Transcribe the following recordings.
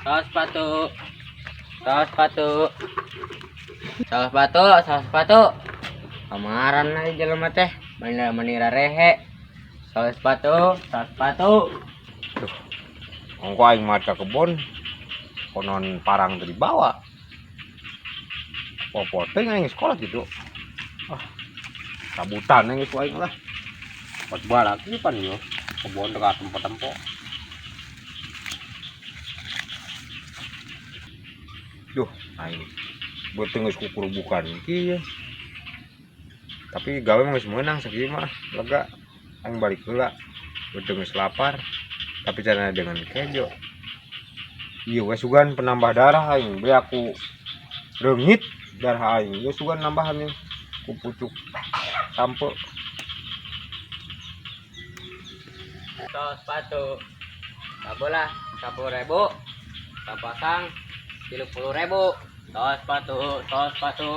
Saus sepatu. Saus sepatu. Saus sepatu, saus sepatu. Kamaran lah jelema teh, mana manira rehe. Saus sepatu, saus sepatu. Duh. Ongko aing mah ka kebon konon parang teu dibawa. Popo teh aing sekolah gitu. Ah. Sabutan aing geus aing lah. Buat balak ieu pan yo. Kebon teh tempo-tempo. Duh, aing beuteung geus kukurubukan kieu. Tapi gawe mah geus meunang sakieu mah, lega. Aing balik heula. Beuteung geus lapar. Tapi caranya dengan kejo. Ieu we sugan penambah darah aing, be aku reungit darah aing. Ieu sugan nambahan ku pucuk sampe. Saus sepatu. Sabolah, 10.000. Sapasang 30.000. Saus sepatu, saus sepatu.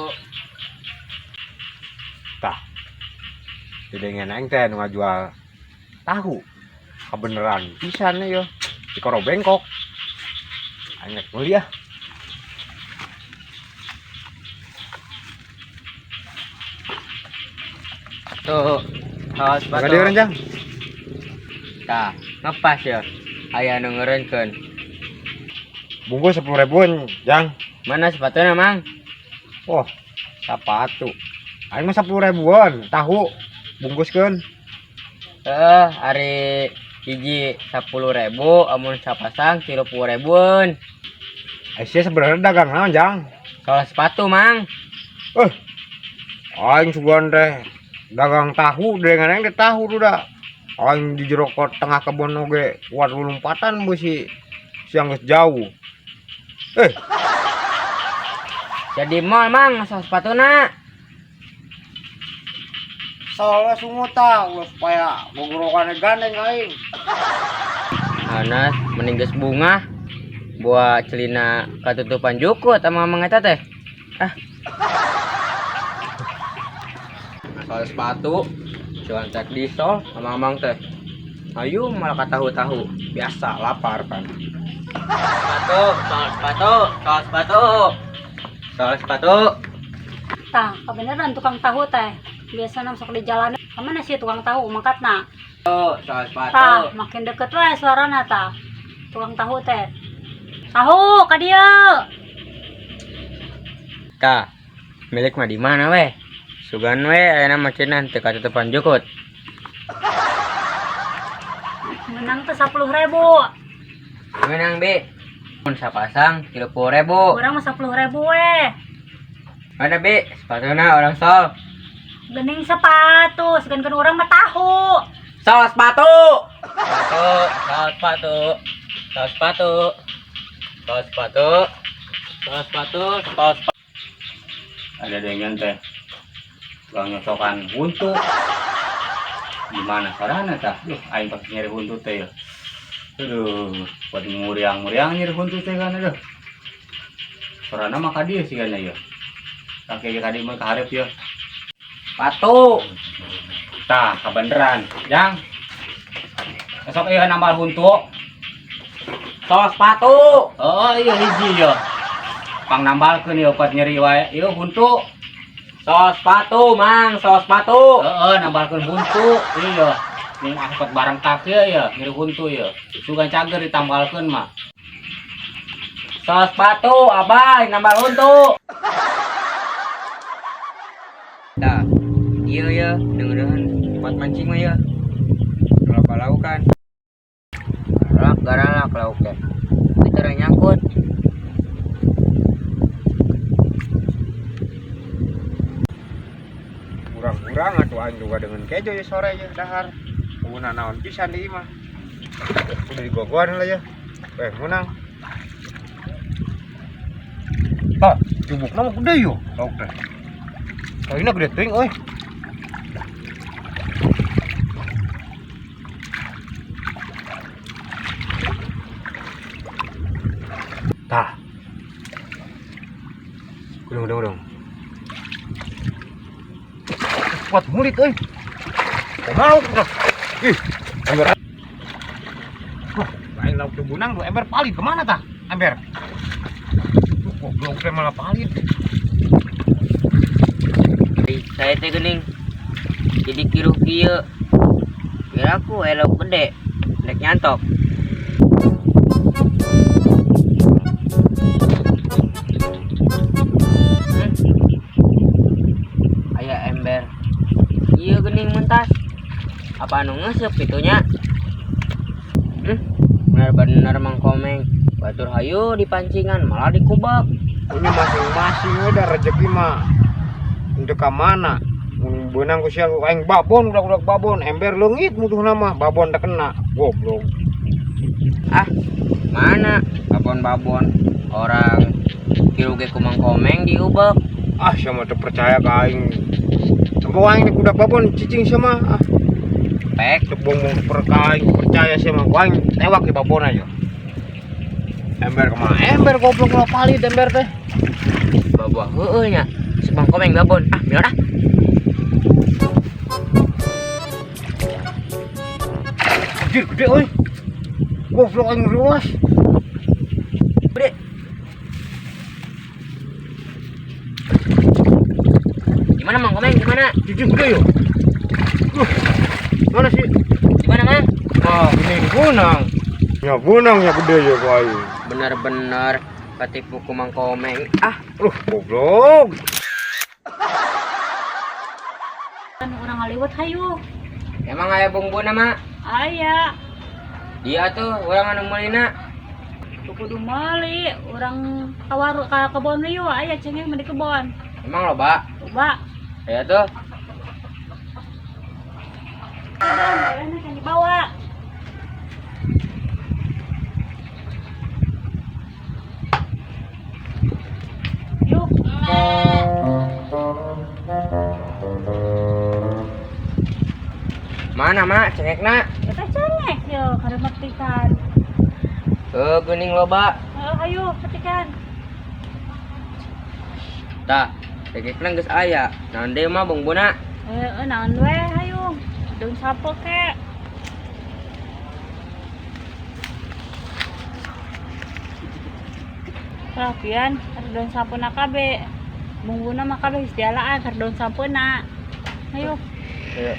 Tah. Didengen aing teh nu ngajual tahu. Kabeneran pisan yo. Di koro bengkok. Aing rek meuli ah. Tuh, saus sepatu. Ka dieu Jang? Tah, ngepas ya. Aya nu ngeureunkeun. Bungkus 10.000-an, Jang. Mana sepatunya, Mang? Oh, sepatu. Aing mah 10.000-an, tahu bungkuskeun. Ari hiji 10.000, amun sapasang 30.000-an. Sia sebenarnya dagang naon, Jang? Soal sepatu, Mang. Aing sugan teh dagang tahu, dengan aing teh tahu duda. Aing di jero tengah kebon oge kuat lompatan beusi siang geus jauh. Jadi mall, Mang, soal sepatuna. Soalnya sungut tah, ulah supaya gogorokannya gandeng aing. Anas mending geus bunga buat celina katutupan jukut sama mamang eta teh. Ah. Soal sepatu, cuan tek disol sama mamang teh. Ayo malah katahu-tahu, biasa lapar kan. Sepatu, soal sepatu, soal sepatu. Soal sepatu. Tah, kebeneran tukang tahu teh. Biasana sok di jalan. Kamana sih tukang tahu mangkatna? Tuh, soal sepatu. Tah, makin deket wae suarana tah. Tukang tahu teh. Tahu ka dieu. Tah, milik mah di mana weh? Sugan weh ayeuna mah cenah teu katutupan jukut. Menang teh 10.000. Menang, Bi. Mun sapasang 30.000. Urang mah 10.000 weh. Mana, Bi? Sepatuna orang sol. Gening sepatu, segan-segan urang mah tahu. Sol sepatu. Sepatu, sol sepatu. Sol sepatu. Sol sepatu. Sol sepatu, sol sepatu. Ada dengan teh tukang nyocokan huntu. Gimana carana tah? Duh, aing pasti nyeri huntu teh ya. Aduh, buat nguriang-nguriang nyeri huntu teh kan aduh. Sorana mah ka dieu sih kan ya. Kaki aja ka dieu mah kaharep ya. Sepatu. Tah, kabeneran. Jang. Besok ieu nambal huntu. Sol sepatu. Oh, iya hiji ya. Pang nambalkeun ieu kuat nyeri wae. Ieu huntu. Sol sepatu, Mang, sol sepatu. Heeh, nambalkeun huntu. Iya. Ning angkot bareng kaki ya, nyeri huntu ya. Sugan cager ditambalkeun mah. Sol sepatu, abah, nambal huntu. Tah, iya ya, dengeran buat mancing mah ya. Berapa laukan? Garalak, garalak lauk teh. Kita nyangkut. Kurang-kurang atuh aing juga dengan kejo ya sore ya dahar. Pengguna naon pisan di imah. Udah digogoan lah ya. Menang. Tah, jubukna mah gede yo lauk teh. Kaina gede teuing euy. Tah. Udung, udung, udung. Kuat mulit euy. Kumaha tah? Ih, anggar. Wah, lain lauk Tuh bunang dua ember palit kemana tah? Ember. Duh, goblok teh malah palit. Saya teh geuning. Jadi kiruh kieu. Kira aku elok gede. Rek nyantok. Aya ember. Ieu geuning mentas. Apa anu ngeuseup kitu nya? Bener-bener Mang Komeng. Batur hayu dipancingan malah dikubak. Ini masing-masing udah rezeki mah. Untuk ka mana? Mun beunang ku sia aing babon udak-udak babon, ember leungit mutuhna mah, babon teh kena. Goblok. Ah, mana babon-babon orang kiru ge ku Mang Komeng diubek. Ah, sia mah teu percaya ka aing. Tempo aing teh budak babon cicing sia mah. Ah, Pek, teu bohong ka aing percaya sia mah. Ku aing tewak di babon aja. Ember kemana? Ember goblok lah palit ember teh. Babuah heueuh nya. Si Mang Komeng babon. Ah, mior ah. Anjir gede euy. Goblok aing luas. Gede. Gimana Mang Komeng? Gimana? Cicing gede yo. Mana sih? Gimana, Mang? Ah, ini bunang. Ya bunang ya gede ya ku aing. Bener-bener ketipu ku Mang Komeng. Ah, goblok. Kan urang ngaliwet hayu. Emang aya bumbuna, Mak? Aya. Dia tuh urang anu meulina. Kudu meuli, urang ka waru ka kebon yeuh aya cengeng mah di kebon. Emang loba? Loba. Aya tuh. Kebon, kan dibawa. Yuk. Mana, Mak? Cengekna? Eta cengek yo, kada metikan. Geuning loba. Heeh, ayo petikan. Tah, cengekna geus aya. Naon deui mah bumbuna? Heeh, naon we hayu. Daun sapo ke. Tah, pian, ada daun sampuna kabeh. Bumbuna mah kabeh geus dialaan keur daun sampuna. Ayo. Ayo.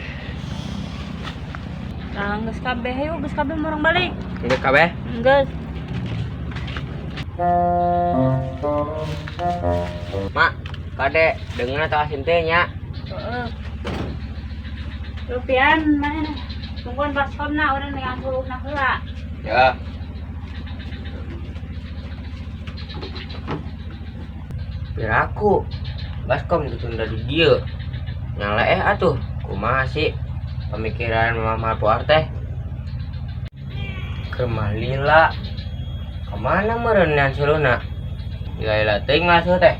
Nah, geus kabeh, ayo geus kabeh murang balik. Geus kabeh? Geus. Mak, kade deungeun atau asin teh nya? Heeh. Lu pian mana? Tungguan baskomna urang dengan suluna heula. Ya. Piraku baskom ditunda di dieu. Nyala atuh, kumaha sih pemikiran Mama Puar teh? Keur mah lila. Kemana meureun suluna? Lila-lila teuing ngasuh teh.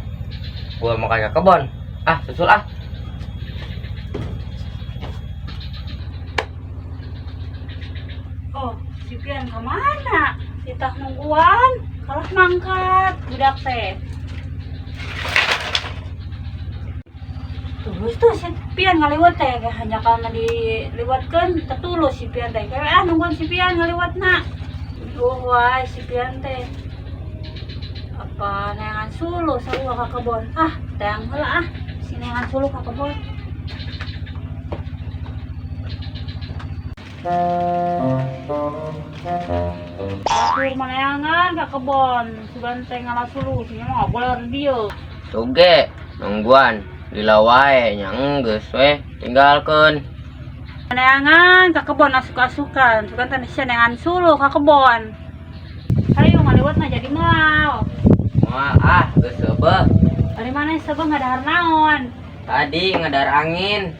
Gua makan ke kebon. Ah, susul ah. Oh, si Pian kemana? Titah nungguan, kalah mangkat budak teh. Terus tuh si Pian ngaliwat teh, kayak hanya karena diliwatkeun tertulus si Pian teh. Kayak ah nungguan si Pian ngaliwatna. Duh wae si Pian teh. Apa neangan suluh sarua ka kebon. Ah, teang heula ah, si neangan suluh ka kebon. Batur maneangan ka kebon, sugan teh ngalah suluh, sia mah ngaboler dieu. Tuh ge, nungguan lila wae nya geus we, tinggalkeun. Neangan ka kebon asuk-asukan, sugan teh sia neangan suluh ka kebon. Hayu ngaliwat mah jadi moal. Moal ah, geus seubeuh. Dari mana seubeuh ngadahar naon? Tadi ngadahar angin.